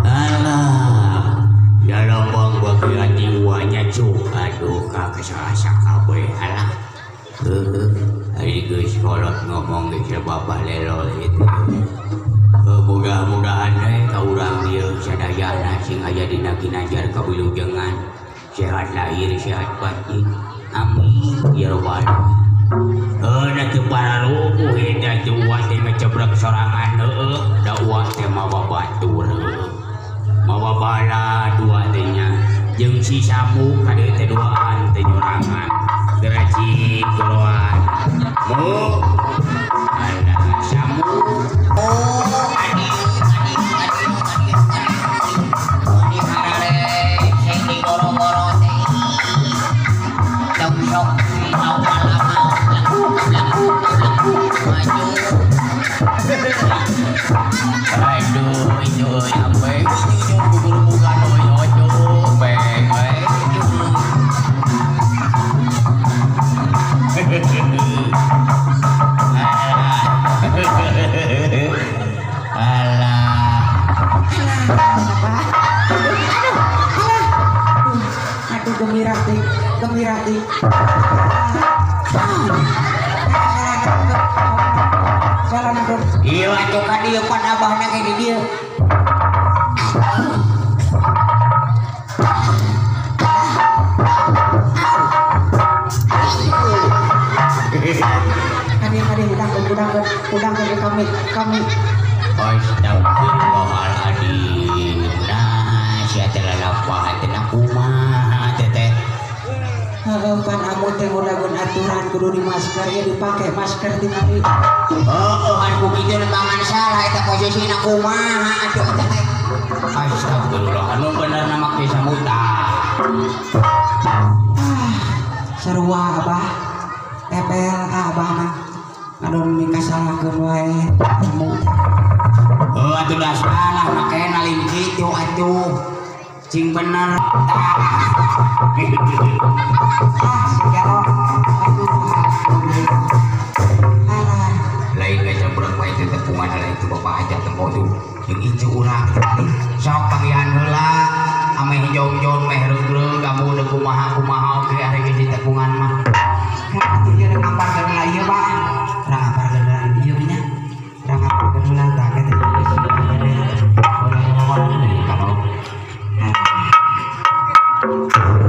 Alah, jalambang bagian jiwanya cu. Aduh, kakesasa kabeh alah. Heuh, ari geus kolot ngomong geus bapak lelol itu. Mudah-mudahan we ka urang ieu sadayana sing aya dina ginanjar kawilujengan, sehat lahir sehat batin. Amin ya rabbal alamin. Heuh, da teu pararuguh eta teh uwa teh ngecebrek sorangan heueuh, da uwa teh mawa batur heueuh. Mawa bala dua teh nya jeung si Samu ka dieu teh duaan teh nyorangan. Geracik goroan. Mu alah Samu. Oh, adi adi adi adi adi. Ini harare sing digoro-goro teh. Tong sok awal-awal maju. Aduh, itu euy ambe itu gugur-guguran euy ojo beng euy. Alah. Aduh, gembira teh, gembira teh. Salah nangkep. Iya atuh ka dieu pan abahna ge di dieu. Kadieu kadieu udangkeun udangkeun udangkeun kami kami. Astagfirullahaladzim. Nah, sia teh lalampahan teh na kumaha teh teh. Heeh, pan amu teh ngudageun aturan kudu di masker ieu dipake masker tingali. Heeh, an ku kitu lembangan salah eta posisina kumaha atuh eta teh. Astagfirullah, anu bener na make samuta. Ah, sarua abah. Tepel ka abah mah. Ngadon mikasalahkeun wae amu. Heuh, atuh da salah makena lain kitu atuh. Cing bener. Ah, si gelo. Aduh. Alah. Lain ngacabrek wae teh tepungan lain tu bapak aja tempo tuh. Jeung incu urang sok panggihan heula ameh jongjon meh reugreug kamu deuk kumaha kumaha oge ari geus ditepungan mah. Atuh ieu namparkeun lah ieu, Pak.